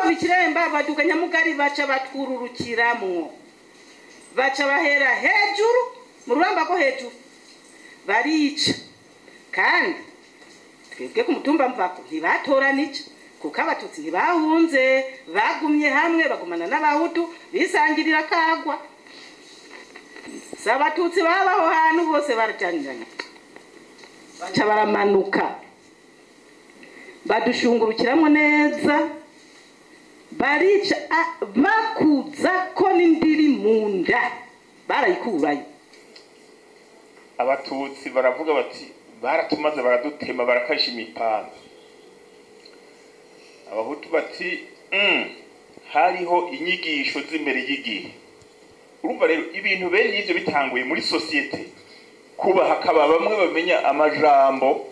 Bava Ikiremba baduga Nyamugari, baca batwururukiramwo, baca bahera hejuru mu ruramba rwo hejuru barica. Kandi twebwe ku mutumba Mvako ntibatoranije, kuko Abatutsi ntibahunze, bagumye hamwe, bagumana n'Abahutu, bisangirira kagwa. Si Abatutsi babaho hantu bose barajaniranye, baca baramanuka badushungurukiramo neza, barica bakuza ko n'indiri mu nda barayikurayo. Abatutsi baravuga bati baratumaze, baradutema, barakasha imipanga. Abahutu bati hariho inyigisho z'imbere y'igihe. Urumva rero ibintu bene ivyo bitanguye muri société kuba hakaba bamwe bamenya amajambo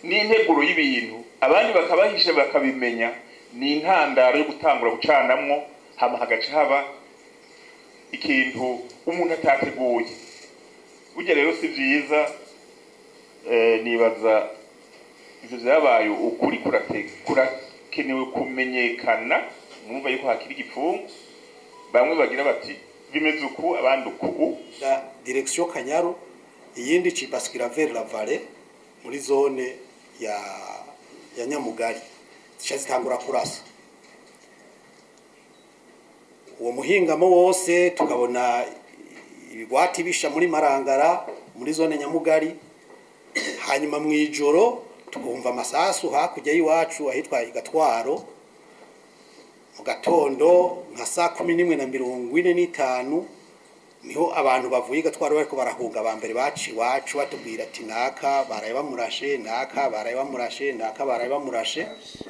n'integuro y'ibintu, abandi bakabahisha bakabimenya, ni intandaro yo gutangura gucanamwo, hama hagaca haba ikintu umuntu atateguye. Burya rero si vyiza. Nibaza ivyo vyabaye ukuri kurakenewe kumenyekana. Mwumva yuko hakiri igipfungu, bamwe bagira bati bimeze uku, abandi uku. La direction Kanyaru, iyindi cibaskira vers la vallée muri zone ya Nyamugari, zica zitangura kurasa uwo muhingamo wose. Tukabona ibigwati bisha muri Marangara, muri zone Nyamugari. Hanyuma mu ijoro tukumva amasasu hakurya y'iwacu ahitwa Igatwaro. Mu gatondo nka saa 11:45 niho abantu bavuye Igatwaro bariko barahunga ba mbere baci iwacu, batubwira ati naka baraye bamurashe, naka baraye bamurashe, naka baraye bamurashe.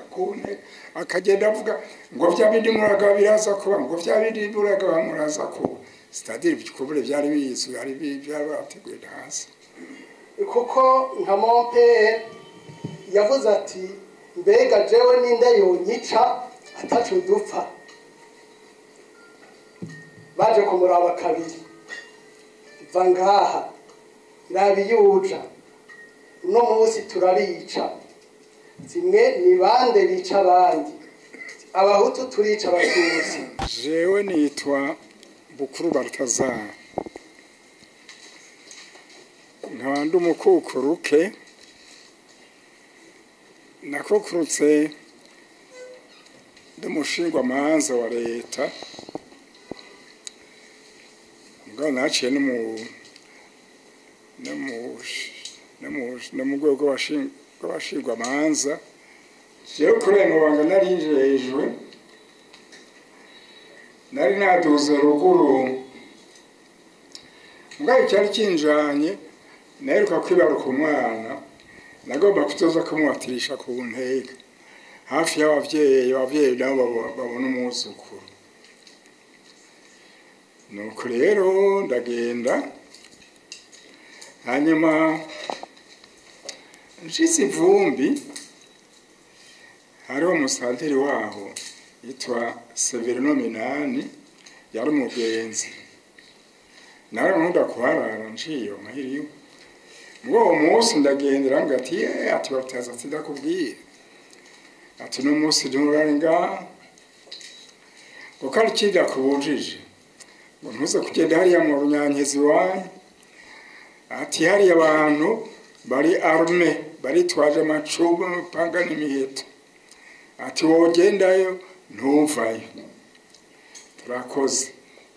Kune akagenda avuga ngo vya bindi muragaba biraza kuba, ngo vya bindi muragaba muraza kuba, c'est-à-dire kubure byari bizwi, hari byari bateguye hasi. Kuko nka mon père yavuze ati mbega jewe ninde yonyica ataco dupfa? Baje kumuraba kabiri, va ngaha, raba iyo uja, uno munsi turabica. Zimwe ni bande bica abandi? Abahutu turica Abatutsi. Jewe nitwa Bukuru Baltazar, nkaba ndi umukukuruke, nakukurutse ndi umushingwamanza wa leta, mugabo naciye no mu rwego rw'abashingwamanza. Jewe kuri ayo mabanga nari njejwe, nari naduze ruguru, mugabo icyari kinjanye, naheruka kwibaruka umwana, nagomba kuzoza kumubatirisha ku ntega hafi y'abavyeyi, abavyeyi nabo babona umwuzukuru. Nuko rero ndagenda, hanyuma nshitse Ivumbi, hariho umusanteri waho yitwa Severino Minani, yari umugenzi, nawe nkunda kuharara nciye muhiriwe. Muri uwo munsi ndagendera ngo ati ati bataza, ati ndakubwiye, ati no munsi nturare ngaha kuko ari kirya kubujije, ngo ntuze kugenda hariya mu Runyankezi iwanyu, ati hariya abantu bari armés, baritwaje amacumu, amapanga n'imiheto, ati wogendayo ntuvayo. Turakoze,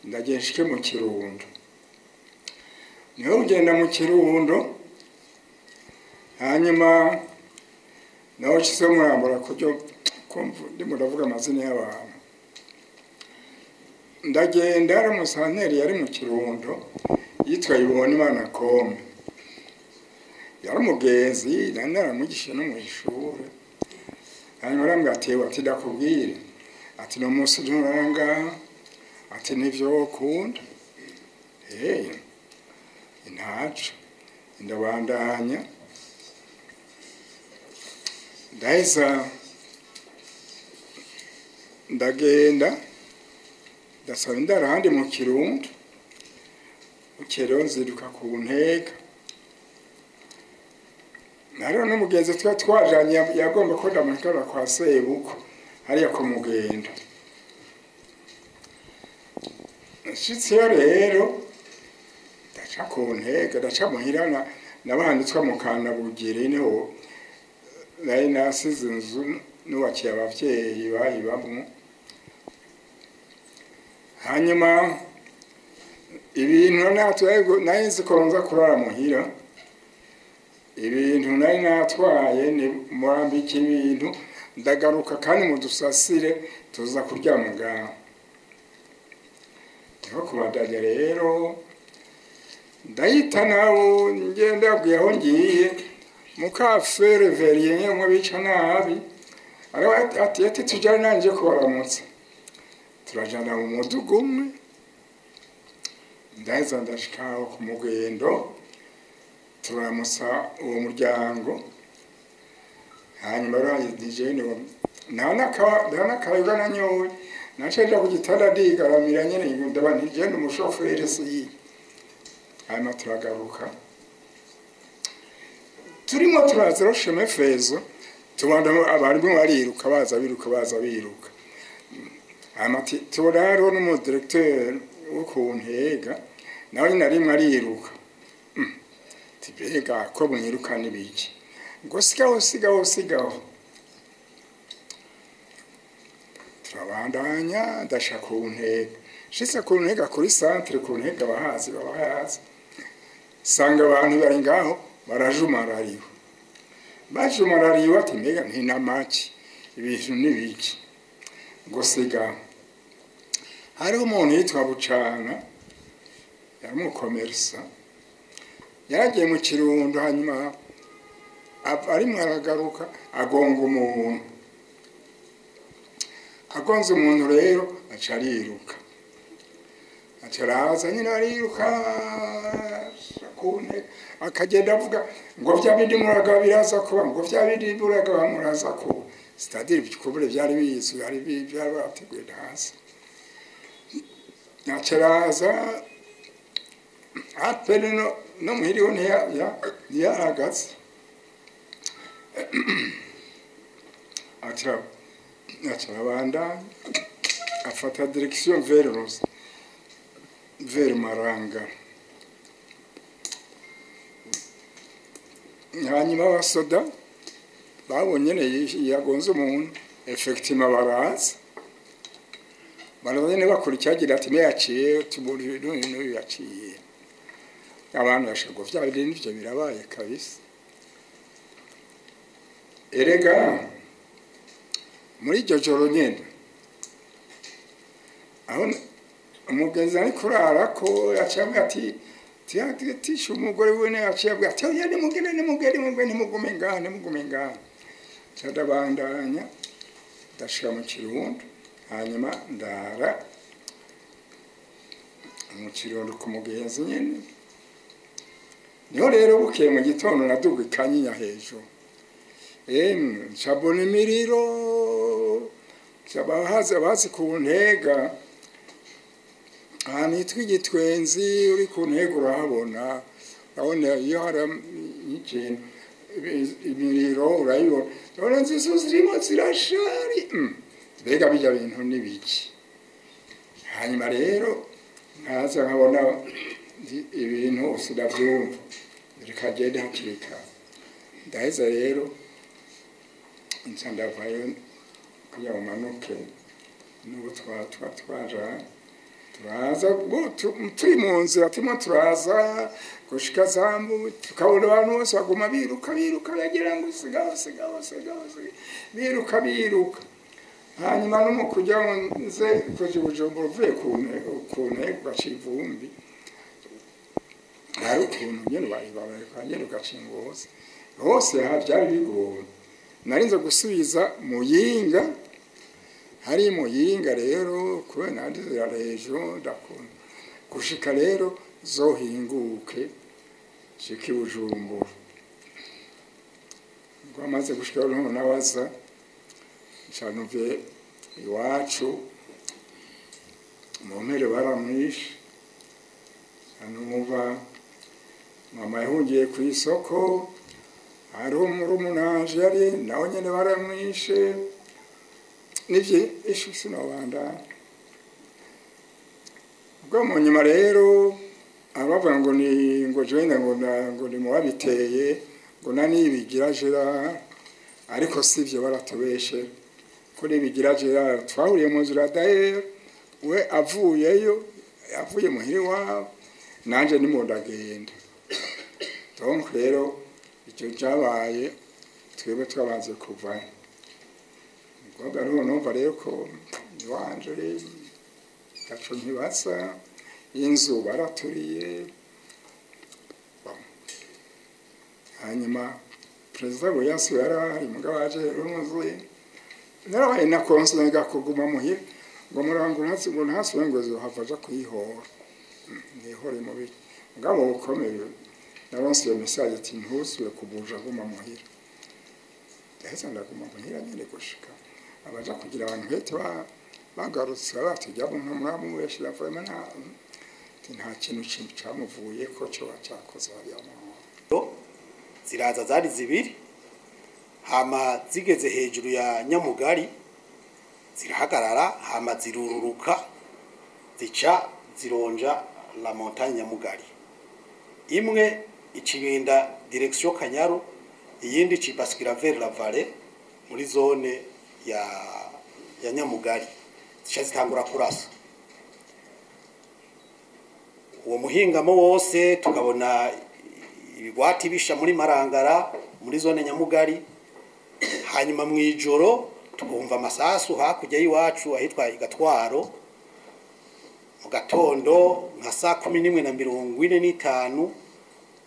ndagenda nshike mu Kirundo. Niho ugenda mu Kirundo, hanyuma nawe ushyizeho murambura kuryo ndimo ndavuga amazina y'abantu. Ndagenda, hari umusanteri yari mu Kirundo yitwa Imana Kome, yari umugenzi, nari naramwigishe no mu ishuri. Hanyuma arambwira ati ati ndakubwire, ati no munsi nturangaha, ati nivyo wokunda. Ntaco, ndabandanya, ndaheza ndagenda, ndasaba indaro ahandi mu Kirundo. Bukeye rero nzinduka ku ntega. Hariho n'umugenzi tuba twajanye yagomba ko ndamushikana kwa sebuko. Hariya ku Mugendo nshitseyo rero, ndaca ku Ntega, ndaca muhira nabanditswe mu Kanabugiri, niho nari nasize inzu nubakiye abavyeyi bayibamwo. Hanyuma ibintu natwaye, nari nzi ko nza kurara muhira, ibintu nari natwaye ni murambika ibintu, ndagaruka kandi mudusasire, tuza kuryama ngaho. Niho kubandanya rero ndahita nawo ngenda abwiye aho ngiye mukafere veriye mwe bica nabi, ati ati tujyane nanje kubaramutsa. Turajana mu mudugu umwe, ndaheza ndashika aho ku Mugendo, turamutsa uwo muryango. Hanyuma rero nta n'akayoga nanyoye, naca nja ku gitanda ndigaramira nyene, ndaba nti umushoferi si. Hanyuma turagaruka, turimo turaza rero chemin faisant, tubona abarimo bariruka, baza biruka, baza biruka. Hanyuma tubona hariho n'umudirecteur wo ku Ntega, nawe nyine arimwo ariruka. Ati: "Mbega ko mwiruka n'ibiki?" Ngo: "Sigaho, sigaho, sigaho." Turabandanya, ndashaka ku Ntega. Nshitse ku Ntega kuri centre ku Ntega, abahazi babahazi, sanga abantu bari ngaho barajumarariwe, bajumarariwe. Ati: "Mbega ntinamaki, ibintu n'ibiki?" Ngo: "Sigaho." Hariho umuntu yitwa Bucana, yari umukomerisa, yaragiye mu Kirundo, hanyuma arimwo aragaruka agonga umuntu. Agonze umuntu rero aca ariruka, aca araza nyine ariruka ku ntebe, akagenda avuga ngo: "Vya bindi muragaba biraza kuba, ngo vya bindi muragaba muraza kuba." C'est-à-dire kubure byari bizwi, byari byari bateguye hasi. Aca araza apene no muhiriwe ntiyahagaze, aca arabandanya afata direction vers Maranga. Hanyuma abasoda babonye nyene yagonze umuntu, effectivement baraza, baraza nyene bakora icyagira ati yaciye tuburi n'uyu yaciye. Abantu bashaka vya bindi nivyo birabaye kabisa. Erega muri iryo joro nyene aho umugenzi ari kurara ko yaciye avuga ati tisha umugore wiwe, yaciye avuga ati: "Oya, nimugende, nimugende, nimugende, nimugume ngaha, nimugume ngaha." Nca ndabandanya, ndashika mu Kirundo, hanyuma ndara mu Kirundo ku mugenzi nyene. Niho rero bukeye mu gitondo naduga ikanyinya hejuru, emwe ncabona imiriro. Abahazi abazi ku Ntega, ahantu hitwa Igitwenzi, uri ku Ntega urahabona, urabona iyo hari ikintu imiriro urayibona. Urabona inzu zirimo zirashari. Mbega bijya bintu n'ibiki? Hanyuma rero nkaza nkabona ibintu sinabyumva, reka gende hakiri kare. Ndaheza rero nca ndavayo kugira ngo manuke n'ubu twaja turaza turi mu nzira, turimo turaza gushika zambu, tukabona abantu bose baguma biruka, biruka, bagira ngo sigaho, sigaho, sigaho, biruka, biruka. Hanyuma no mu kugira ngo nze kuja i Bujumbura, uvuye ku Ntego ugaca ivumbi, hari ukuntu nyene bareka nyene ugaca Ingozi hose byari bigoye. Narinze gusubiza Muyinga, hari Muyinga rero kubera nandizira rejo ndakunda gushika rero zohinguke shika i Bujumbura. Ngo amaze gushika rero nabaza ncanuve iwacu mu mpere baramwishe. Numva mama yahungiye ku isoko, hariho murumunaje yari nawe nyene baramwishe. Nivyo ishu sinobandanya. Ubwo mu nyuma rero abavuga ngo ni ngo jewe ngo ni mu babiteye, ngo na Nibigira Gerard, ariko sivyo, baratubeshe ko Nibigira Gerard twahuriye mu nzira. D'ailleurs we avuyeyo, avuye muhira iwabo, nanje nimo ndagenda. Donc rero icyo cyabaye twebwe twabanze kuvayo. Umukobwa rero numva rero ko iwanje gaco ntibasa, inzu baraturiye. Bon. Hanyuma perezida Buyansi yarahari, mugabo aje rumuzi narabaye na konsenga kuguma muhira, ngo murango ntatsi ngo ntasubire ngo zohava aja kuyihora. Nihore mubi, mugabo ukomeye naronse iyo message ati ntusubire kubuja, guma muhira. Ndaheza ndaguma muhira nyene gushika abaja kugira abantu hete bagarutse batujya nka muramubeshera. Vraiment nta kintu camuvuye ko coba cakoze hariya mu Ziraza zari zibiri, hama zigeze hejuru ya Nyamugari zirahagarara, hama zirururuka, zica zironja la montagne Nyamugari. Imwe icigenda direction Kanyaru, iyindi icibaskira vers la vallée muri zone ya Nyamugari. Zica zitangura kurasa. Uwo muhingamo wose tukabona ibigwati bisha muri Marangara, muri zone Nyamugari. Hanyuma mu ijoro tukumva amasasu hakurya y'iwacu ahitwa Igatwaro. Mu gatondo nka saa 11:45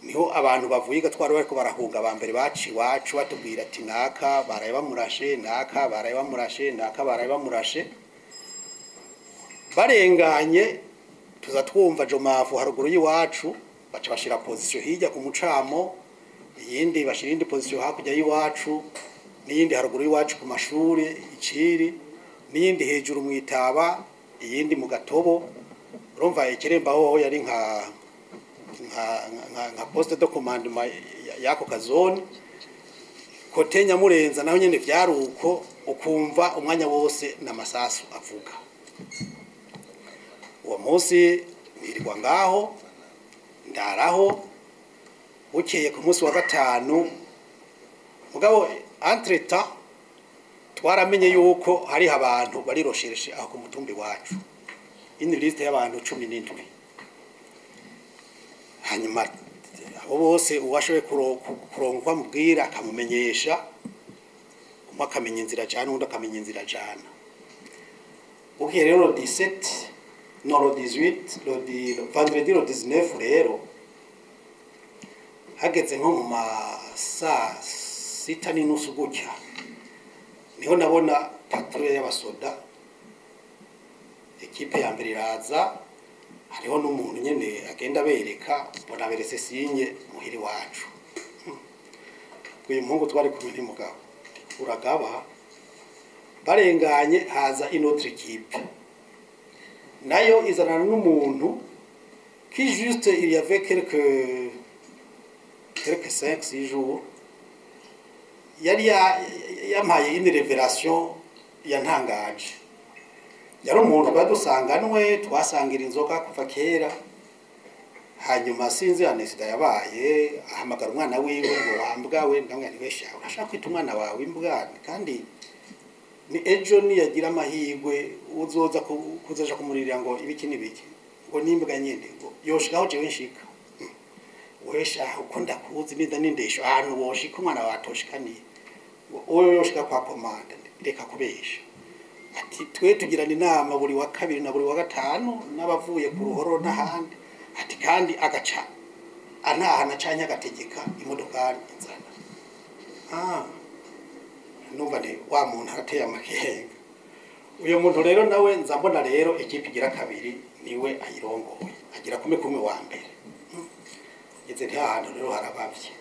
niho abantu bavuye Igatwaro bariko barahunga ba mbere baci iwacu, batubwira ati naka baraye bamurashe, naka baraye bamurashe, naka baraye bamurashe. Barenganye tuza twumva jomafu haruguru y'iwacu, baca bashira position hirya ku mucamo, iyindi bashira indi position hakurya y'iwacu, n'iyindi haruguru y'iwacu ku mashuri iciri, n'iyindi hejuru mu itaba, iyindi mu Gatobo. Urumva Ikiremba hoho yari nka poste de commandement y'ako kazone. Côté Nyamurenza naho nyene vyari uko, ukumva umwanya wose n'amasasu avuga. Uwo munsi nirirwa ngaho, ndaraho. Bukeye ku munsi wa gatanu, mugabo entre-temps twaramenye yuko hariho abantu bari recherchés aho ku mutumbi wacu, une liste y'abantu 17. Hanyuma abo bose uwashoboye kuronka amubwira akamumenyesha, umwe akamenya inzira ajana, undi akamenya inzira ajana. Bukeye rero le 17, no, le 18, le vendredi le 19 rero, hageze nko mu ma saa 6:30 gutya, niho nabona patrouille y'abasoda. Équipe ya mbere iraza, hariho n'umuntu nyene agenda abereka, mbona aberetse signe muhiri wacu. Uyu muhungu twari kumwe n'umugabo uragaba. Barenganye haza une autre équipe, nayo izanana n'umuntu qui juste il y avait quelques 5 6 jours yari yampaye une révélation yantangaje. Yari umuntu twari dusanganwe, twasangira inzoga kuva kera. Hanyuma sinzi anesida yabaye, ahamagara umwana wiwe ngo wambwa we. Ndamubwira nti wesha urashaka kwita umwana wawe imbwa, kandi ni ejo niyagira amahirwe uzoza kuzaja kumuririra ngo ibiki n'ibiki, ngo nimbwa nyene, ngo yoshikaho jewe nshika. Wesha uko ndakuzi ninda n'indesho, ahantu woshika umwana wawe atoshikaniye, ngo uwo yoshika kwa komanda. Reka kubesha. Ati twe tugirana inama buri wa kabiri na buri wa gatanu n'abavuye ku ruhoro n'ahandi. Ati kandi agaca antahana canke agategeka imodokari inzana. Numva nti wa muntu arateye amakenga. Uyo muntu rero nawe nza mbona rero équipe igira kabiri niwe ayirongoye, agira kumwe kumwe wa mbere. Ngeze nti ahantu rero harabavye.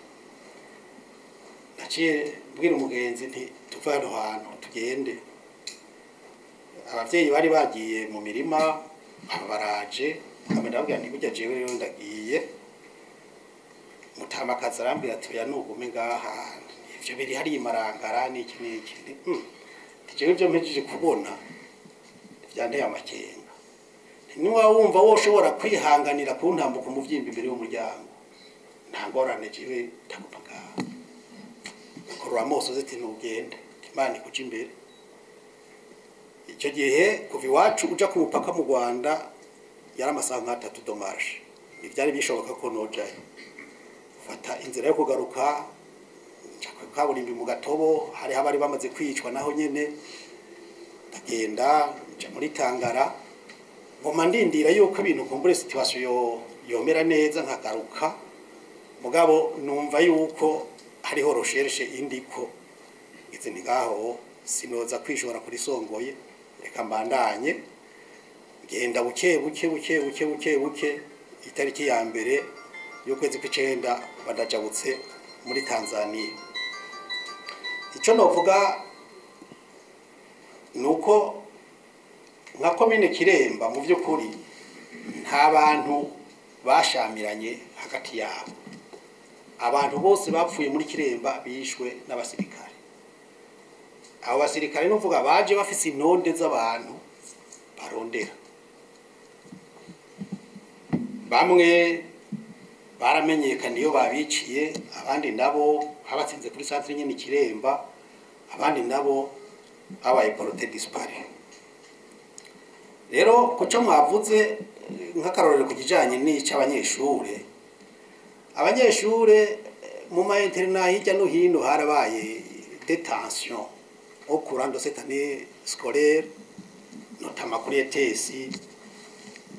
Naciye mbwira umugenzi nti tuve hano hantu tugende. Abavyeyi bari bagiye mu mirima, aba baraje hama ndababwira nti burya jewe rero ndagiye. Mutamakazi arambwira ati oya, nugume ngaha, ivyo biri hariya imarangara n'iki n'iki. Nti, Jewe ibyo mpejeje kubona byanteye amakenga. Niba wumva woshobora kwihanganira kuntambuka umuvyimba imbere y'umuryango, nta ngorane, jewe ndagupfa ngaha. Kurura amaso ziti: "Ntugende, Imana ikuja imbere." Icyo gihe kuva iwacu uja ku mupaka mu Rwanda yari amasaha nk'atatu de marche, ntibyari bishoboka ko nojayo. Fata inzira yo kugaruka, nca ku kaburimbi mu Gatobo, hariho abari bamaze kwicwa naho nyene. Ndagenda nja muri Tangara, ngoma ndindira yuko ibintu kumbure situation yo yomera neza nkagaruka. Mugabo numva yuko hariho recherche indiko izi, ni ngaho sinoza kwishora kuri songoye, reka mbandanye ngenda buke buke buke buke buke buke. Itariki ya 1 y'ukwezi kw'icenda badajabutse muri Tanzania. Icyo novuga ni uko nka komine Kiremba, mu by'ukuri nta bantu bashamiranye hagati yabo. Abantu bose bapfuye muri Kiremba bishwe n'abasirikare. Abo basirikare nuvuga baje bafise intonde z'abantu barondera. Bamwe baramenyekana iyo babiciye, abandi nabo habatsinze kuri centre nyene Kiremba, abandi nabo babaye portés disparus. Rero kuco mwavuze nk'akarorero ku kijanye n'ic'abanyeshure, abanyeshure mu ma internats hirya no hino harabaye des tensions au courant de cette année scolaire, notamment kuri ETS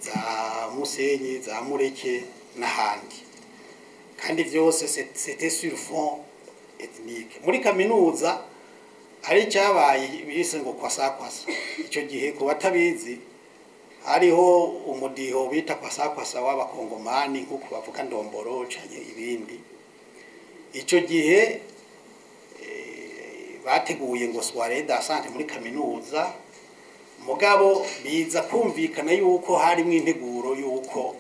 za Musenyi, za Mureke n'ahandi, kandi vyose c'était sur fond ethnique. Muri kaminuza hari icyabaye bise ngo kwasa kwasa. Icyo gihe, ku batabizi, hariho umudiho bita kwasa kwasa w'abakongomani, nk'uko bavuga ndomboro canke ibindi. Icyo gihe bateguye ngo soirée dansante muri kaminuza, mugabo biza kumvikana yuko harimo integuro yuko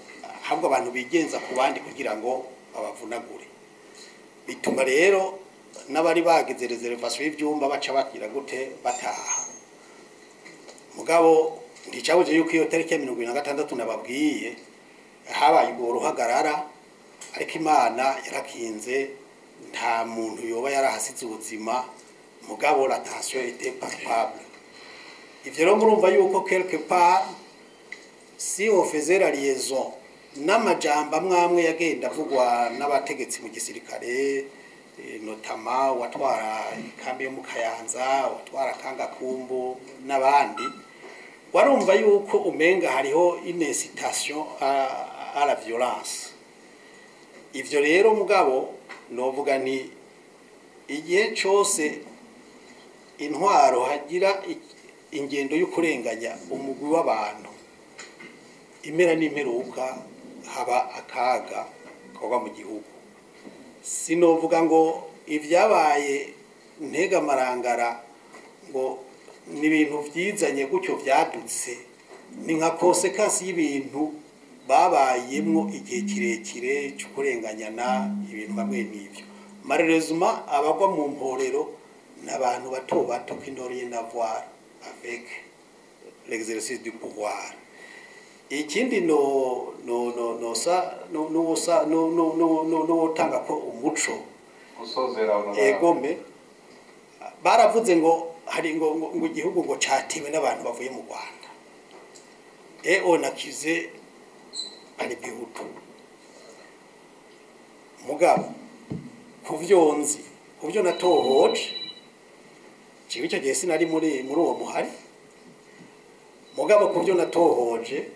ahubwo abantu bigenza ku bandi kugira ngo babavunagure. Bituma rero n'abari bagize réservation y'ivyumba baca bagira gute, bataha. Mugabo nticabuje yuko iyo tariki ya 76 nababwiye habaye ubwo ruhagarara, ariko Imana yarakinze, nta muntu yoba yarahasize ubuzima, mugabo la tension était palpable. Ivyo rero murumva yuko quelque part, si on faisait la liaison n'amajambo amwe amwe yagenda avugwa n'abategetsi mu gisirikare, notamment watwara ikambi yo mu Kayanza, watwara Kangakumbu n'abandi, warumva yuko umenga hariho une incitation à la violence. Ivyo rero mugabo novuga nti igihe cose intwaro hagira ingendo yo kurenganya umugwi w'abantu, impera n'imperuka haba akaga kagwa mu gihugu. Sinovuga ngo ibyabaye Ntega, Marangara ngo ni ibintu vyizanye gutyo vyadutse, ni nka conséquence y'ibintu babayemwo igihe kirekire cyo kurenganyana, ibintu hamwe n'ivyo. Malheureusement, abagwa mu mporero n'abantu bato bato qui n'ont rien à voir avec l'exercice du pouvoir. Ikindi no sa no no sa no no no no no tanga ko umuco Gusozera, honorable. Egome, baravuze ngo hari ngo igihugu ngo catiwe n'abantu bavuye mu Rwanda et on accusait Palipehutu. Mugabo kuvyo nzi, kuvyo natohoje jewe, icyo gihe sinari muri uwo muhari, mugabo kuvyo natohoje,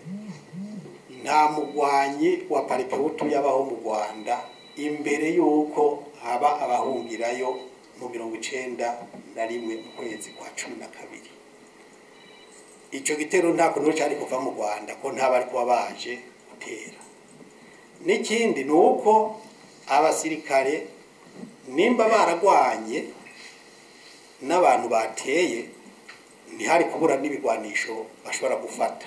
nta mugwanyi wa Palipehutu yabaho mu Rwanda imbere y'uko haba abahungirayo mu 91 mu kwezi kwa 12. Ico gitero nta kuntu cari kuva mu Rwanda ko nta bari kuba baje gutera. N'ikindi ni uko abasirikare nimba baragwanye n'abantu bateye, ntihari kubura n'ibigwanisho bashobora gufata,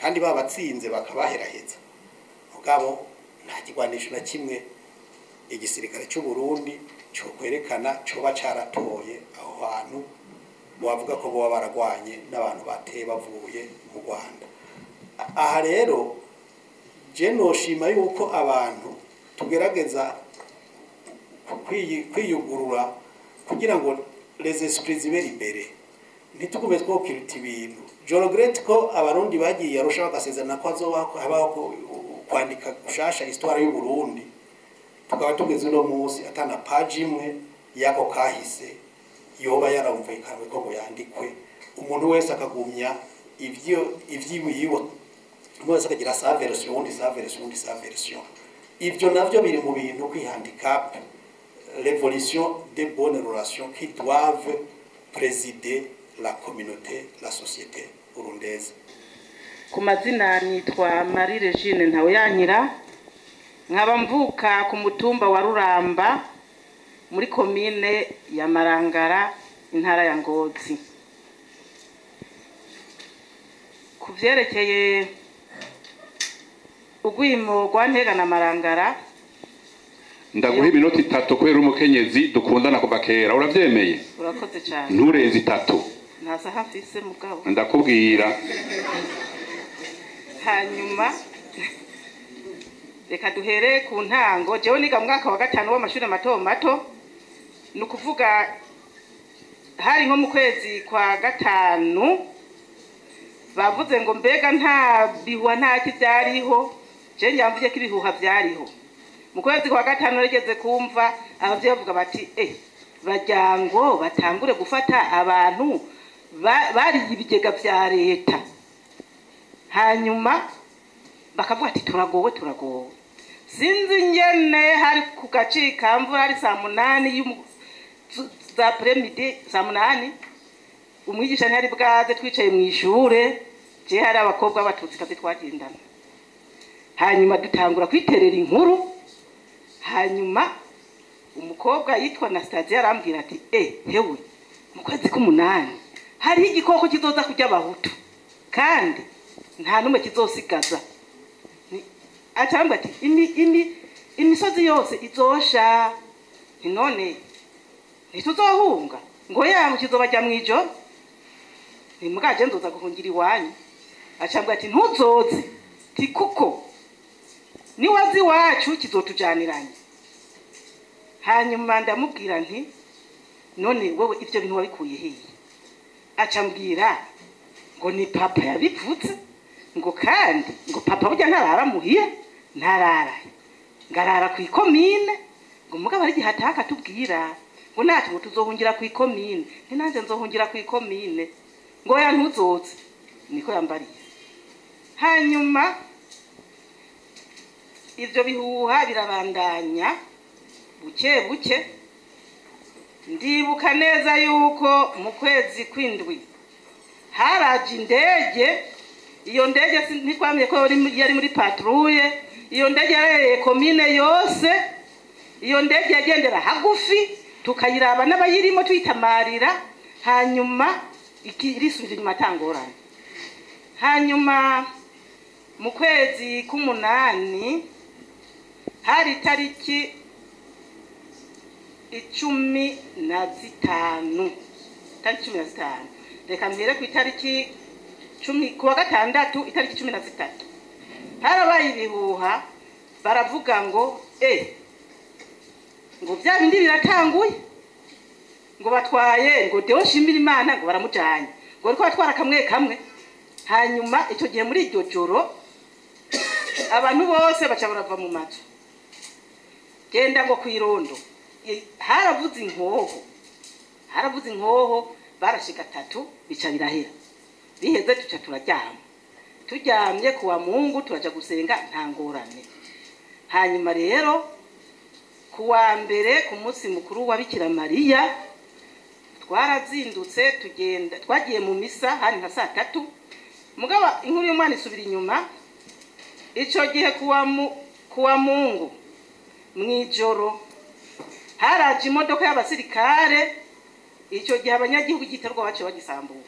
kandi babatsinze bakabaheraheza. Mugabo nta kigwanisho na kimwe igisirikare cy'u Burundi cyo kwerekana coba caratoye aho hantu. Wavuga ko boba baragwanye n'abantu bateye bavuye mu Rwanda. Aha rero je noshima yuko abantu tugerageza kwiyugurura kugira ngo les esprits zibe libérés, ntitugume twokiruta ibintu. Je regrette ko Abarundi bagiye Arusha bagasezerana ko hazoba habaho kwandika gushasha histoire y'u Burundi, tukaba tugeze uno munsi atana page imwe y'ako kahise yoba yaramvikanywe ko ngo yandikwe. Umuntu wese akagumya ivyo ivyiwiwe, umuntu wese akagira sa version, uwundi sa version, uwundi sa version. Ivyo navyo biri mu bintu kwi handicap l'évolution des bonnes relations qui doivent présider la communauté, la société burundaise. Ku mazina nitwa Marie Regine Ntaweyankira, nkaba mvuka ku mutumba wa Ruramba, muri komine ya Marangara, intara ya Ngozi. Ku vyerekeye urwimo rwa Ntega na Marangara, Ndaguha iminota 3 kubera umukenyezi dukundana kuva kera. Uravyemeye? Urakoze cyane. Nturenze 3. Nta saha mfise mugabo. Ndakubwira. Hanyuma reka duhere ku ntango. Jewe niga mu mwaka wa gatanu w'amashuri mato mato, ni ukuvuga hari nko mu kwezi kwa gatanu. Bavuze ngo mbega nta bihuha, nta kibyariho? Je njyamvuye ko ibihuha byariho. Mu kwezi kwa gatanu narigeze kumva abavyeyi bavuga bati: "Eh, bagira ngo batangure gufata abantu bariye ibigega vya leta." Hanyuma bakavuga ati: "Turagowe, turagowe." Sinzi ingene hari ku gacikamvura, hari saa 8 za après-midi, saa 8, umwigisha ntiyari bwaze, twicaye mu ishure. Je hari abakobwa b'Abatutsi kazi twagendana. Hanyuma dutangura kwiterera inkuru. Hanyuma umukobwa yitwa Anastasia arambwira ati: "Eh, hewe, mu kwezi k'umunani hariho igikoko kizoza kurya Abahutu kandi nta n'umwe kizosigaza." Acambwa ati: Imi imisozi yose izosha." Nti: "None ntituzohunga?" Ngo yangu kizobajya mw'ijoro, ntimugaje, nzoza guhungira iwanyu. Acambwa ati: "Ntuzoze," ti kuko niwazi iwacu kizotujaniranye. Hanyuma ndamubwira nti: "None wewe ivyo bintu wabikuye hehe?" Acambwira ngo ni papa yabivuze, ngo kandi ngo papa burya ntarara muhira, ntarara, ngarara ku ikomine, ngo mugabo ari igihe ataka tubwira ngo natwe ngo tuzohungira ku ikomine. Nti: "Nanjye nzohungira ku ikomine." Ngo: "Ya, ntuzoze." Niko yambariye. Hanyuma ivyo bihuha birabandanya buke buke. Ndibuka neza yuko mu kwezi kw'indwi haraje indege. Iyo ndege ntitwamenye ko yari muri patrouille. Iyo ndege yarereye komine yose. Iyo ndege yagendera hagufi, tukayiraba n'abayirimo, tuyitamarira, hanyuma irisubira inyuma atangorane. Hanyuma mu kwezi k'umunani, hari itariki 15, itariki 15, reka mbere ku itariki 10, ku wa gatandatu itariki 13, harabaye ibihuha. Baravuga ngo ngo bya bindi biratanguye, ngo batwaye ngo Deo Shimira Imana, ngo baramujanye, ngo bariko batwara kamwe kamwe. Hanyuma icyo gihe muri iryo joro abantu bose baca barava mu mazu, genda ngo kwirondo. Haravuze inkoho, haravuze inkoho, barashika tatu, bica birahera. Biheze tuca turaryama. Turyamye, kuwa Mungu turaja gusenga, nta ngorane. Hanyuma rero kuwa mbere, ku munsi mukuru wa Bikira Mariya, twarazindutse tugenda, twagiye mu misa, hari nka saa 3. Mugabo inkuru y'umwana isubira inyuma. Ico gihe kuwa Mungu mw'ijoro haraje imodoka y'abasirikare. Icyo gihe abanyagihugu igiterwa baciye bagisambura.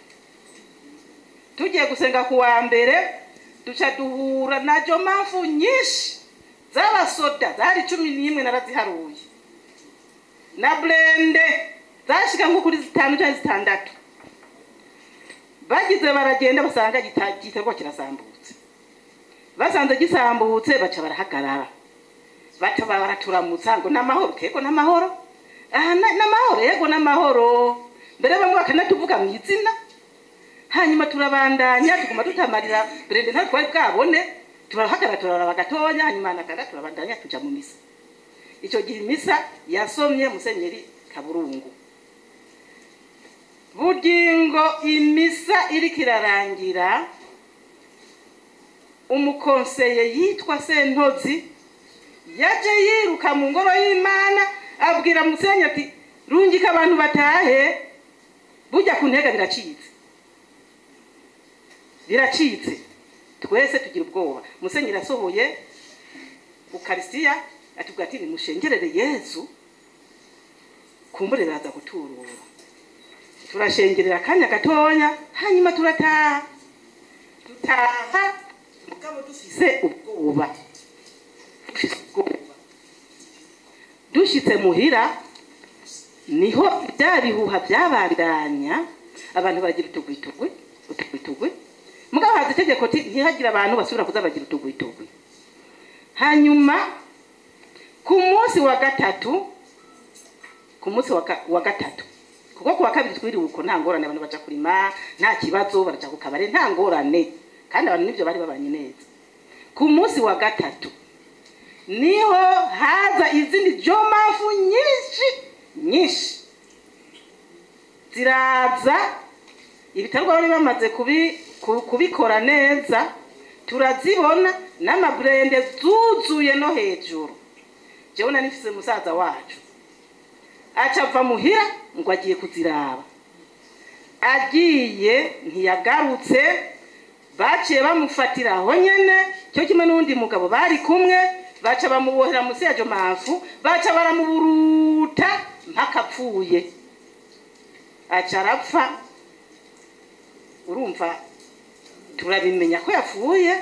Tugiye gusenga ku wa mbere, duca duhura na jomamfu nyinshi z'abasoda, zari 11, naraziharuye, na blindés zashika nko kuri zitanu cyangwa zitandatu. Bagize baragenda basanga igiterwa kirasambutse. Basanze gisambutse baca barahagarara, baca baraturamutsa ngo n'amahoro, kego n'amahoro, aha n'amahoro, yego n'amahoro. Mbere bamwe bakanatuvuga mu izina. Hanyuma turabandanya tuguma tutamarira brende, nta twari bwabone. Turahagarara turaraba gatonya, hanyuma nakanda turabandanya tuja mu misa. Icyo gihe imisa yasomye Musenyeri Kaburungu. Bugingo imisa iriko irarangira, umukonseye yitwa Sentozi yaje yiruka mu ngoro y'Imana, abwira Musenyi ati rungika abantu batahe, burya ku ntega biracitse, biracitse. Twese tugira ubwoba. Musenyi asohoye ukarisitiya atubwira ati nimushengerere Yezu, kumbure biraza guturura. Turashengerera akanya gatonya, hanyuma turataha. Dutaha mugabo dufise ubwoba, dufise ubwoba. Dushitse muhira niho bya bihuha byabandanya, abantu baragira utugwitugwi utugwitugwi. Mugabo haza itegeko ntihagire abantu basubira kuza bagira utugwitugwi. Hanyuma ku munsi wa gatatu, ku munsi wa gatatu, kuko ku wa kabiri twiriwe uko nta ngorane, abantu baja kurima nta kibazo, baraja ku kabare nta ngorane, kandi abantu nivyo bari babanye neza. Ku munsi wa gatatu niho haza izindi jomafu nyinshi nyinshi ziraza. Ibitarwa bari bamaze kubikora neza, turazibona n'amaburende zuzuye no hejuru. Jewe nari nifise musaza wacu aca ava muhira ngo agiye kuziraba, agiye ntiyagarutse. Baciye bamufatira aho nyene cyo kimwe n'undi mugabo bari kumwe, baca bamubohera musi ya jomafu, baca baramuburuta mpaka apfuye, aca arapfa. Urumva turabimenya ko yapfuye,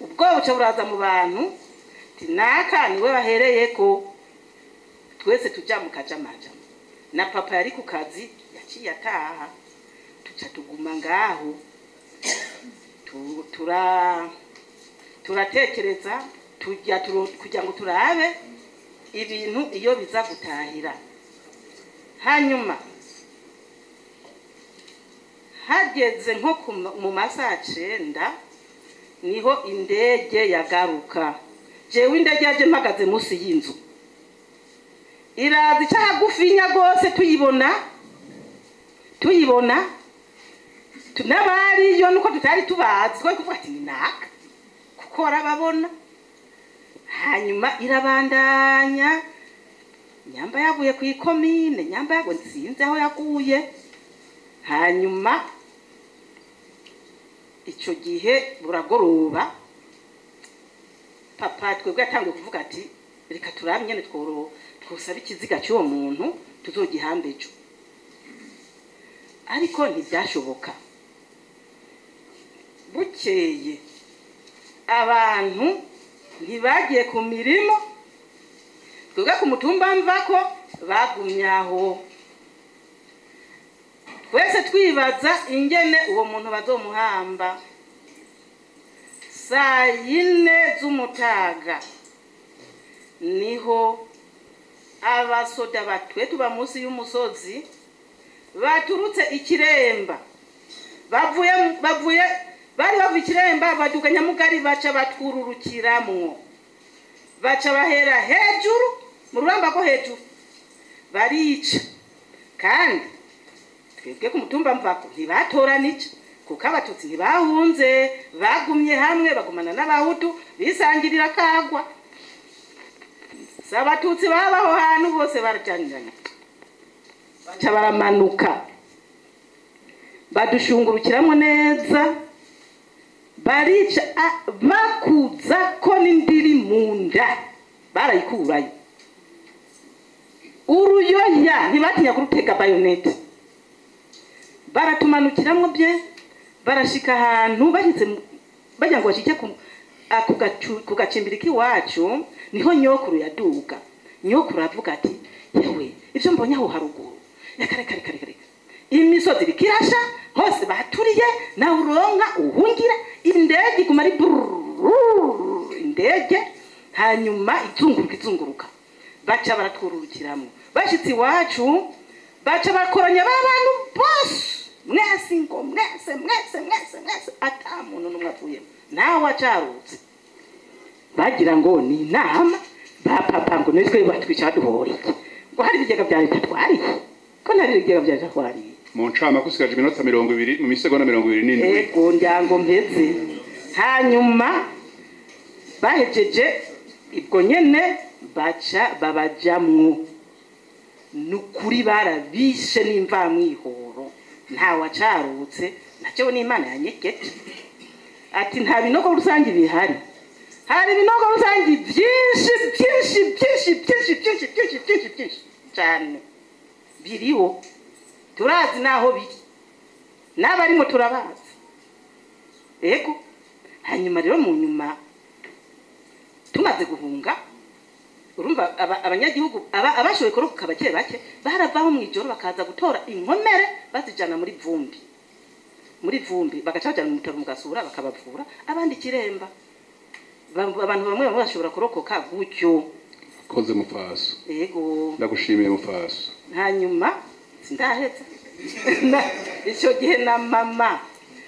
ubwo buca buraza mu bantu tinaka niwe bahereyeko. Twese tuja mu kajamajama, na papa yari ku kazi yaciye ataha, tuca tuguma ngaho turatekereza tujya kugira ngo turabe ibintu iyo biza gutahira. Hanyuma hageze nko mu masaha 9 niho indege yagaruka. Jewe indege yaje mpagaze munsi y'inzu, iraza ica hagufinya gose, tuyibona n'abariyo nuko tutari tubazi, twari kuvuga ati ni naka kuko barababona. Hanyuma irabandanya, nyamba yaguye ku ikomine, nyamba yaguye sinzi aho yaguye. Hanyuma ico gihe buragoroba, papa twebwe yatanguye kuvuga ati reka turabe nyene twosaba ikiziga cy'uwo muntu tuzogihambe ejo, ariko ntibyashoboka. Bukeye abantu ntibagiye ku mirimo, twebwe ku mutumba mvako bagumye aho. Twese twibaza ingene uwo muntu bazomuhamba. Saa 4 z'umutaga niho abasoda batwe tuba munsi y'umusozi baturutse Ikiremba, bavuye bari bavuye Ikiremba baduka Nyamugari, baca batwururukiramwo, baca bahera hejuru mu ruramba ko hejuru barica. Kandi twebwe ku mutumba mvako ntibatoranica, kuko abatutsi ntibahunze, bagumye hamwe bagumana n'abahutu bisangirira kagwa. Abatutsi babaho hantu bose barajaniranye, baca baramanuka badushungurukiramo neza, barica bakuza ko n'indiri mu nda barayikurayo. Uruyoya ntibatinya kurutega bayonete, baratumanukiramwo bye, barashika ahantu bashitse bajya ngo bashike ku gacimbiri k'iwacu, niho nyokuru yaduga. Nyokuru avuga ati yewe ivyo mbonye aho haruguru, reka reka reka reka, Imisozi irikirasha hose baturiye, nawe uronka uhungira. Indege iguma ari brrrr, indege hanyuma izunguruka izunguruka, baca baratwururukiramwo. Bashitse iwacu baca bakoranya ba bantu bose, mwese ngo mwese mwese mwese mwese, ata muntu n'umwe avuyemo, nawe acarutse. Bagira ngo ni inama ba papa, ngo nitwe batwica duhora iki, ngo hari ibigega bya leta twariye, ko ntari ibigega bya leta twariye. Mu ncamake usigaje iminota 20 mu misegonda 27. Ego, ndyango mpeze. Hanyuma bahejeje ibwo nyene baca babajamwo. Nukuri barabishe n'imvamwihoro, ntawacarutse. Nacewe n'Imana yanyegeje. Ati nta binogo rusange bihari. Hari ibinogo rusange byinshi byinshi byinshi byinshi byinshi byinshi byinshi byinshi cyane biriho, turazi naho biri n'abarimo turabazi. Ego. Hanyuma rero mu nyuma tumaze guhunga, urumva abanyagihugu abashoboye kurokoka bake bake baravaho mu ijoro bakaza gutora inkomere bazijana muri Vumbi, muri Vumbi bagaca bajana mu bitaro mu Gasura bakabavura, abandi Kiremba. Abantu bamwe bamwe bashobora kurokoka gutyo. Koze mufaso. Ego. Ndagushimiye mufaso. Hanyuma sindaheza. Icyo gihe na mama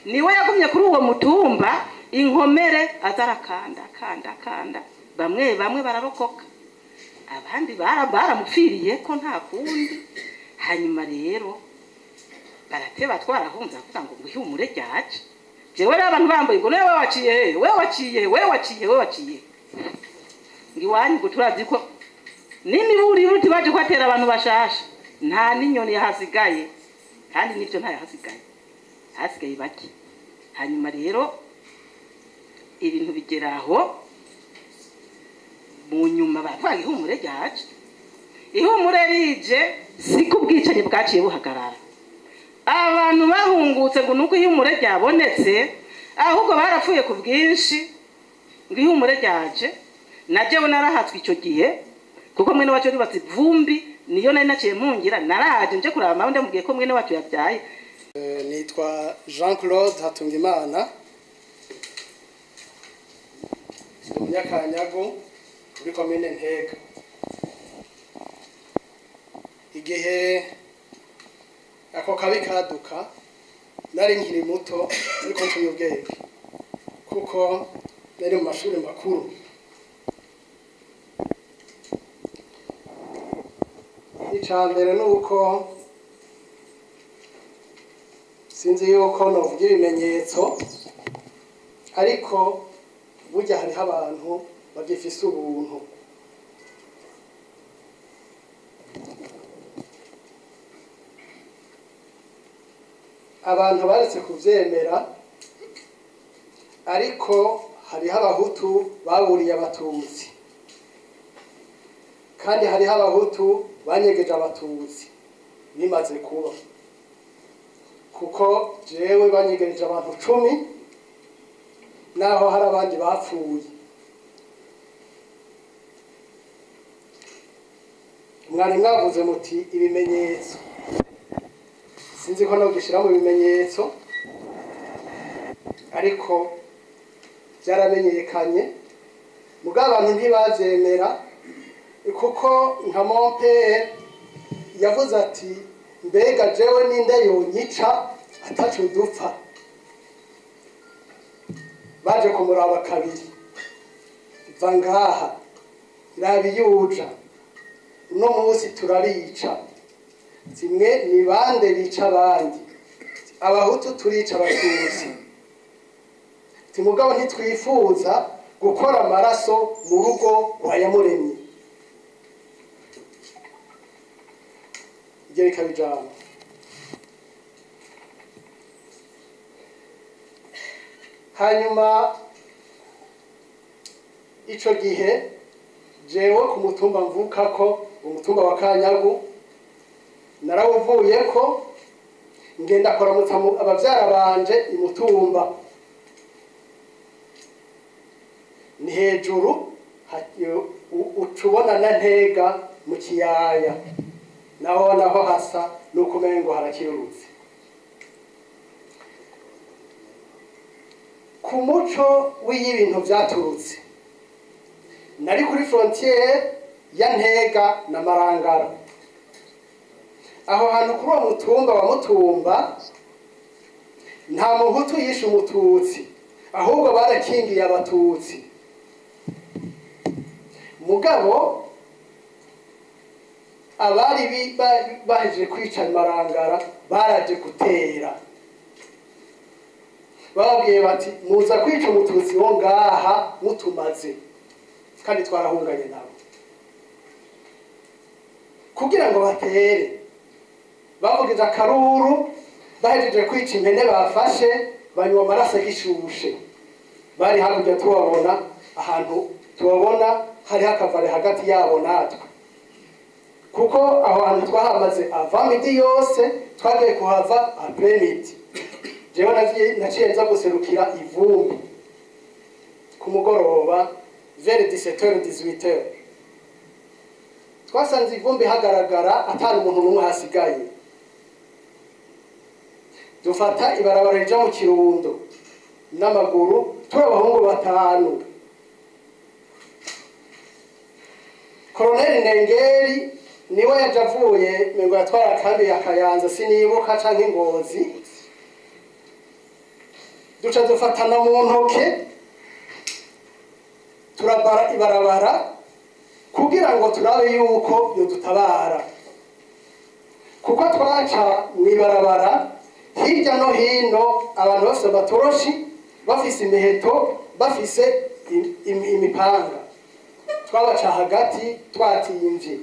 niwe yagumye kuri uwo mutumba, inkomere azarakanda kanda kanda, bamwe bamwe bararokoka, abandi baramupfiriye ko nta kundi. Hanyuma rero barateba twarahunze, avuga ngo ihumure ryaje. Jewe rero abantu bambaye ngo wewe waciye he, wewe waciye he, wewe waciye he, wewe waciye he, ngo iwanyu ngo turazi ko n'imiburi iruti baje kuhatera abantu bashasha, nta n'inyoni yahasigaye, kandi nivyo nta yahasigaye, hasigaye bake. Hanyuma rero ibintu bigera aho mu nyuma bavuga ihumure ryaje. Ihumure rije siko ubwicanyi bwaciye buhagarara. Abantu bahungutse ngo nuko ihumure ryabonetse, ahubwo barapfuye ku bwinshi ngo ihumure ryaje. Najewe narahatswe icyo gihe, kuko mwene wacu yubatse Vumbi, niyo nari naciye mpungira, naraje nje kuraba mama, ndamubwiye ko mwene wacu yabyaye. Nitwa Jean Claude Hatungimana, Munyakanyagu muri komine Ntega. Igihe ako kabi kaduka nari nkiri muto, ariko nshoboye ubwenge kuko nari mu mashuri makuru. Icya mbere ni uko sinzi yuko novuga ibimenyetso, ariko burya hariho abantu bagifise ubuntu. Abantu baretse kuvyemera, ariko hariho abahutu baburiye abatutsi, kandi hariho abahutu banyegeje abatutsi bimaze kuba, kuko jewe banyegereje abantu 10, naho hari abandi bapfuye. Mwari mwavuze muti ibimenyetso, sinzi ko nogishira mu bimenyetso, ariko byaramenyekanye. Mugabo abantu ntibavyemera, kuko nka Mompere yavuze ati mbega jewe ninde yonyica atacu dupfa. Baje kumuraba kabiri, va ngaha irabiyuja, uno munsi turabica. Zimwe ni bande bica abandi, abahutu turica abatutsi. Timugabo ntitwifuza gukora amaraso mu rugo rwa Yamuremye. Ibyo bikaba ijambo. Hanyuma ico gihe jewe ku mutumba mvukako, umutumba wa Kanyagu, narawuvuyeko ngenda kuramutsa abavyara banje imutumba. Ni hejuru ucubona na Ntega mu kiyaya, naho naho hasa nuko umengo harakirurutse. Ku muco w'ibintu byaturutse, nari kuri frontière ya Ntega na Marangara, aho hantu kuri uwo mutumba wa Mutumba nta Muhutu yishe Umututsi, ahubwo barakingiye Abatutsi. Mugabo abari bahejeje kwica Marangara baraje gutera, bababwiye bati: "Muza kwica Umututsi wo ngaha mutumaze kandi twarahunganye nabo." Kugira ngo batere, bavugije akaruru. Bahejeje kwica impene bafashe, banywa amaraso agishushe. Bari hakurya tubabona, ahantu tubabona hariho akavare hagati yabo natwe, kuko aho hantu twahamaze avant-midi yose, twagiye kuhava après-midi. Jewe naciye nza guserukira ivumbi ku mugoroba, vers 17h, 18h. Twasanze ivumbi hagaragara, atari umuntu n'umwe hasigaye. Dufata ibarabara rija mu Kirundo n'amaguru, turi abahungu batanu. Koloneli Nengeri niwe yaje avuye, mengo yatwara kambi ya Kayanza, sinibuka, canke Ngozi. Duca dufatana mu ntoke, turabara ibarabara kugira ngo turabe yuko yodutabara, kuko twaca mw'ibarabara hirya no hino abantu bafise amatoroshi, bafise imiheto, bafise imipanga. Twabaca hagati twatimvye.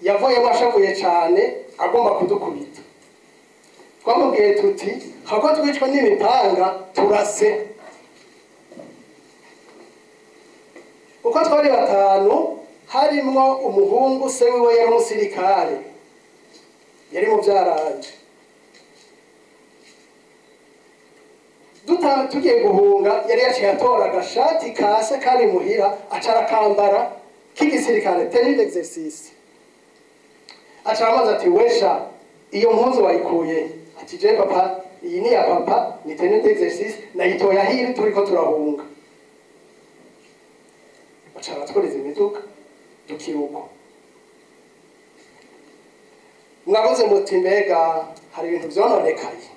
Yavuyemo ashavuye cane, agomba kudukubita. Twamubwiye tuti: "Hako twicwa n'imipanga, turase." Uko twari batanu, harimwo umuhungu se wiwe yari umusirikare, yari muvyaranje. Tugiye guhunga, yari yaciye atora agashati kase kari muhira, aca arakambara k'igisirikare, tenue d'exercice. Aca aramubaza ati: "Wesha, iyo mpuzu wayikuye?" Ati: "Je papa, iyi ni ya papa, ni tenue d'exercice, nayitoye ahiri turiko turahunga." Baca baratwuriza imiduga, dukiruko. Mwabuze muti: "Mbega hari ibintu vyononekaye?"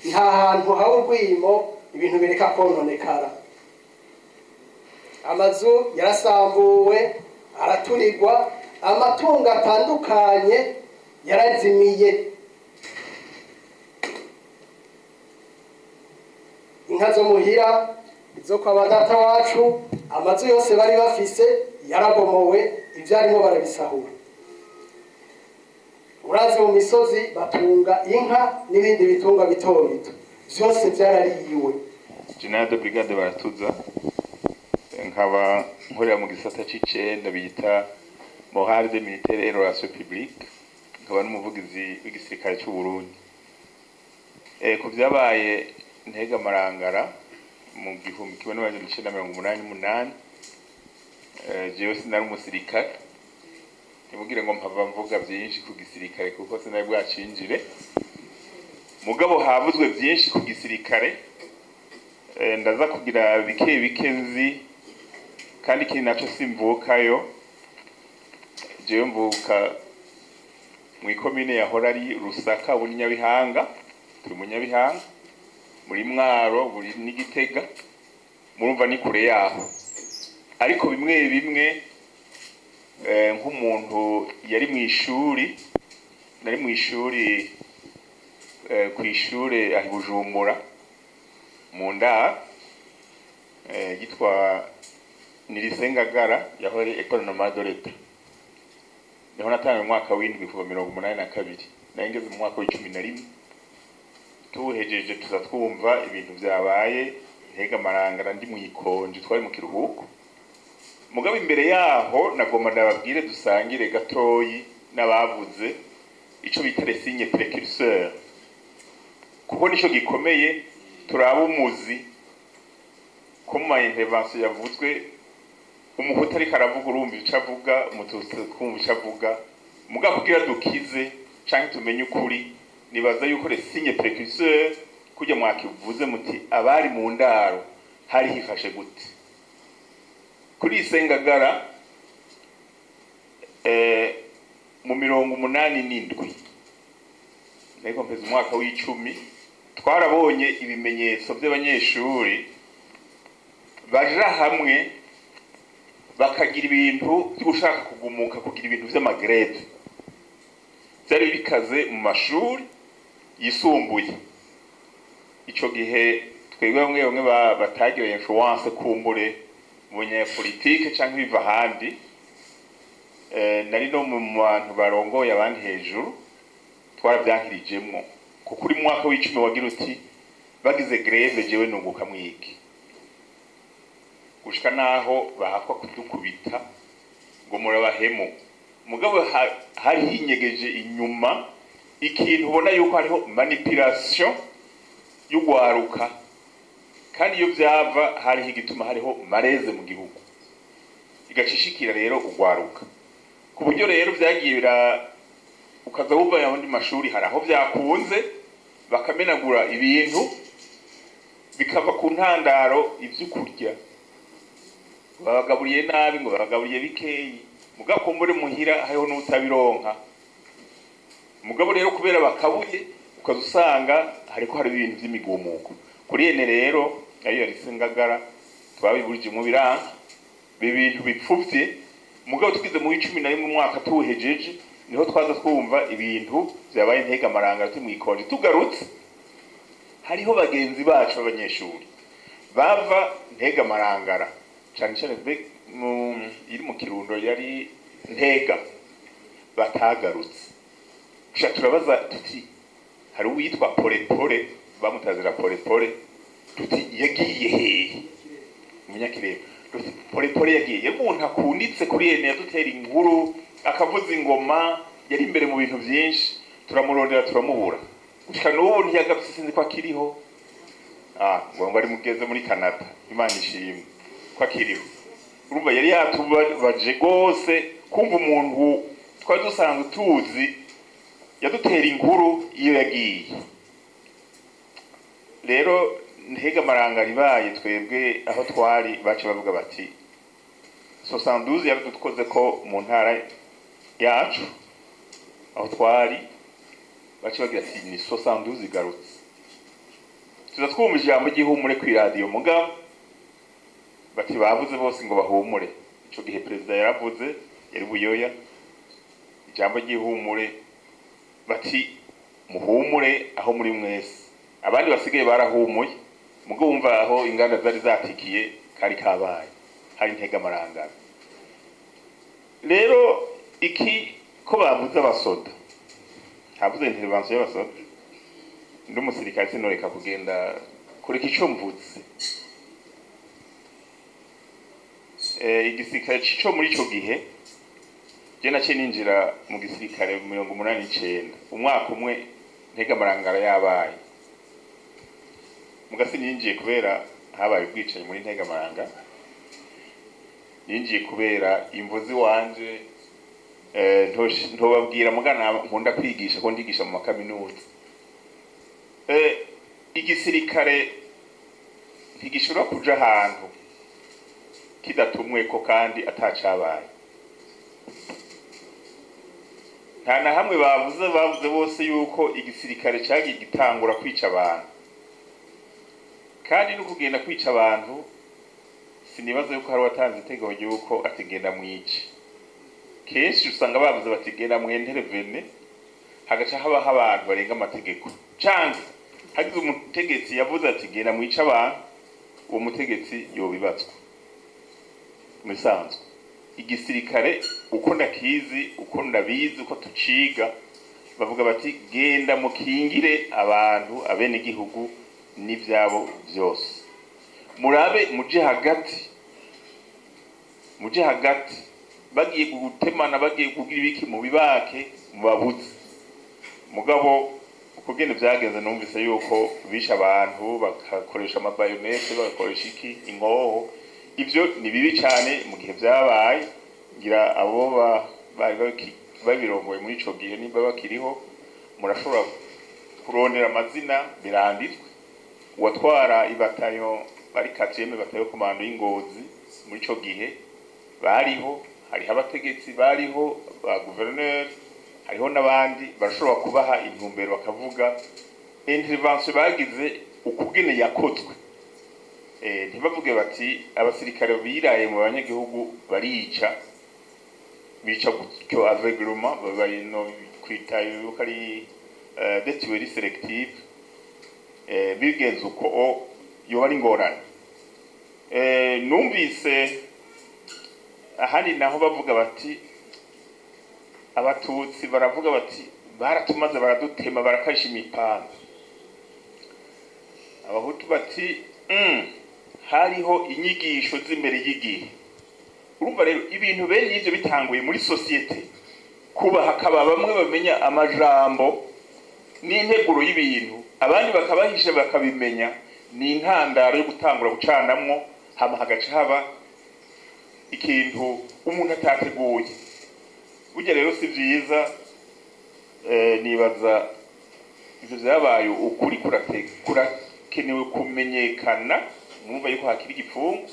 Nta hantu haba urwimo ibintu bireka kononekara. Amazu yarasambuwe, araturirwa, amatungo atandukanye yarazimiye. Inka zo muhira, izo kwa badata wacu, amazu yose bari bafise yarabomowe, ivyarimo barabisahura. Urazi mu misozi batunga inka n'ibindi bitungwa bito bito, vyose vyarariwe. Général de brigade Baratuza, nkaba nkorera mu gisata c'icenda bita morale des militaires et relations publiques, nkaba n'umuvugizi w'igisirikare c'u Burundi. Ku vyabaye Ntega, Marangara mu 1988, jewe sinari umusirikare. Ntimugire ngo mpava mvuga vyinshi ku gisirikare, kuko sinari bwacinjire. Mugabo havuzwe vyinshi ku gisirikare. Ndaza kugira bike bike nzi, kandi ikindi naco simvukayo. Jewe mvuka mw'ikomine yahora ari Rusaka, ubu ni Nyabihanga, turi mu Nyabihanga muri Mwaro, buri n'Igitega, murumva ni kure yaho. Ariko bimwe bimwe, nk'umuntu yari mu ishuri, nari mu ishuri, ku ishure aho i Bujumbura mu ndaro yitwa Nirisengagara, yaho ari École Normale de l'État, niho natangiye umwaka w'indwi kuva 82. Nari ngeze mu mwaka w'11. Tuwuhejeje, tuza twumva ibintu vyabaye Ntega, Marangara, ndi mw'ikonje, twari mu kiruhuko. Mugabo imbere yaho nagomba ndababwire, dusangire gatoyi n'abavuze ico bita les signes précurseurs, kuko nico gikomeye. Turaba umuzi ko mu ma intervention yavuzwe, Umuhutu ariko aravuga urumva ico avuga, Umututsi kumva ico avuga. Mugabo kugira dukize Canke tumenye ukuri. Nibaza yuko les signes précurseurs, kujya mwakivuze muti abari mu ndaro hari hifashe gute kuri Isengagara, mu 87, nariko mpeza umwaka w'10, twarabonye ibimenyetso by'abanyeshuri baja hamwe bakagira ibintu byo gushaka kugumuka, kugira ibintu vy'ama grèves. Byari bikaze mu mashuri yisumbuye ico gihe. Twebwe bamwe bamwe batagiwe influence kumbure mu banyapolitike canke biva ahandi, nari no mu bantu barongoye abandi hejuru, twarabyankirijemwo, kuko uri mu mwaka w'10 wagira uti bagize grève jewe nunguka mwiki, gushika naho bahakwa kudukubita ngo murabahemu. Mugabo hari hinyegeje inyuma ikintu ubona yuko hariho manipulation y'ugwaruka, kandi iyo byava hariho igituma hariho malaise mu gihugu, igacishikira rero ugwaruka, ku buryo rero byagiye bira ukaza wumva yandi mashuri hari aho byakunze bakamenagura ibintu, bikava ku ntandaro ibyo kurya babagaburiye nabi, ngo babagaburiye bikeyi, mugakumbure muhira hariho n'utabironka. Mugabo rero kubera bakabuye, ukaza usanga hariko hari ibintu by'imigumuko. Kuri ene rero ayo yari Sengagara, twabiburije mu biranka ibintu bipfuvye. Mugabo tugize mu 11, umwaka tuwuhejeje, niho twaza twumva ibintu vyabaye Ntega Marangara, turi mw'ikonje tugarutse, hariho bagenzi bacu b'abanyeshuri bava Ntega Marangara, cane cane iri mu Kirundo, yari Ntega, batagarutse. Sha turabaza tuti hari uwitwa Polepole, bamutazira Polepole, tuti yagiye hehe? Umunyakireba, tuti Polepole yagiye, umuntu akunditse kuri ene, yadutera inkuru, akavuza ingoma, yari imbere mu bintu byinshi. Turamurondera turamubura, gushika n'ubu ntiyagarutse, sinzi ko akiriho. Ngo ngo ari mugeze muri Canada, Imana ishimwe ko akiriho. Urumva yari yatubabaje rwose kumva umuntu twari dusanzwe tuzi yadutera inkuru iyo yagiye. Rero Ntega Marangara ibaye, twebwe aho twari bace bavuga bati 72 yadukoze ko mu ntara yacu aho twari, bace bagira ati ni 72 igarutse. Tuza twumva ijambo ry'ihumure kw'iradiyo, mugabo bati bavuze bose ngo bahumure. Ico gihe perezida yaravuze, yari Buyoya, ijambo ry'ihumure, bati muhumure aho muri mwese. Abandi basigaye barahumuye, mugo wumva aho inganda zari zatikiye kari kabaye hari Ntega Marangara. Rero iki ko bavuze abasoda, havuze intervention y'abasoda, ndi umusirikare sinoreka kugenda kureka ico mvuze. Igisirikare cico muri ico gihe, je naciye ninjira mu gisirikare mu 89, umwaka umwe Ntega Marangara yabaye. Mugasi ninjiye kubera habaye ubwicanyi muri Ntega Marangara, ninjiye kubera imvuzi wanje, ntobabwira mugana nkunda kwigisha ko ndigisha mu makaminuza. Igisirikare ntigishobora kuja ahantu kidatumweko kandi atacabaye. Nta na hamwe bavuze bose yuko igisirikare cagiye gitangura kwica abantu, kandi no kugenda kwica abantu sinibaza yuko hari watanze itegeko ry'uko atigenda mwice. Kenshi usanga bavuze bati genda mw'intervene, hagaca habaho abantu barenga amategeko, canke hagize umutegetsi yavuze ati genda mwice abantu, uwo mutegetsi yobibazwa. Mu bisanzwe igisirikare uko ndakizi, uko ndabizi, uko tuciga, bavuga bati genda mukingire abantu, abenegihugu n'ivyabo vyose, murabe muje hagati, muje hagati, bagiye gutemana, bagiye kugira ibiki, mu bibake mubabuze. Mugabo ukugene vyagenze, numvise yuko bishe abantu bakakoresha amabayonete, bagakoresha iki, inkoho. Ibyo ni bibi cyane mu gihe vyabaye. Ngira abo bari babirongoye muri ico gihe nimba bakiriho. Murashobora kurondera amazina, biranditswe. Uwatwara ibatayo bari 4e batayo commando y'Ingozi muri ico gihe bariho, hariho abategetsi bariho ba gouverneur, hariho n'abandi barashobora kubaha intumbero, bakavuga intervention bagize ukugene yakozwe. Ntibavuge bati abasirikare biraye mu banyagihugu barica, bica gutyo aveuglement, bari no kwita yuko ari des tueries sélectives. Bigenze uko yoba ari ingorane. Numvise ahandi naho bavuga bati abatutsi baravuga bati baratumaze, baradutema, barakasha imipanga. Abahutu bati hariho inyigisho z'imbere y'igihe. Urumva rero ibintu bene ivyo bitanguye muri société kuba hakaba bamwe bamenya amajambo n'integuro y'ibintu, abandi bakabahisha bakabimenya, ni intandaro yo gutangura gucanamwo, hama hagaca haba ikintu umuntu atateguye. Burya rero si vyiza. Nibaza ivyo vyabaye ukuri kurakenewe kumenyekana. Mwumva yuko hakiri igipfungu,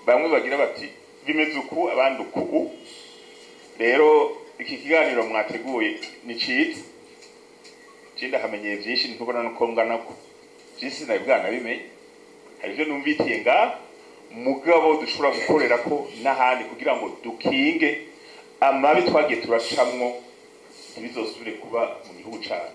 bamwe bagira bati bimeze uku, abandi uku. Rero iki kiganiro mwateguye ni ciza, je ndahamenyeye vyinshi, ntubona nuko nganako vyinshi sinari bwanabimenye. Hari ivyo numvitiye ngaha, mugabo dushobora gukorera ko n'ahandi kugira ngo dukinge amabi twagiye turacamwo ntibizosubire kuba mu gihugu cacu.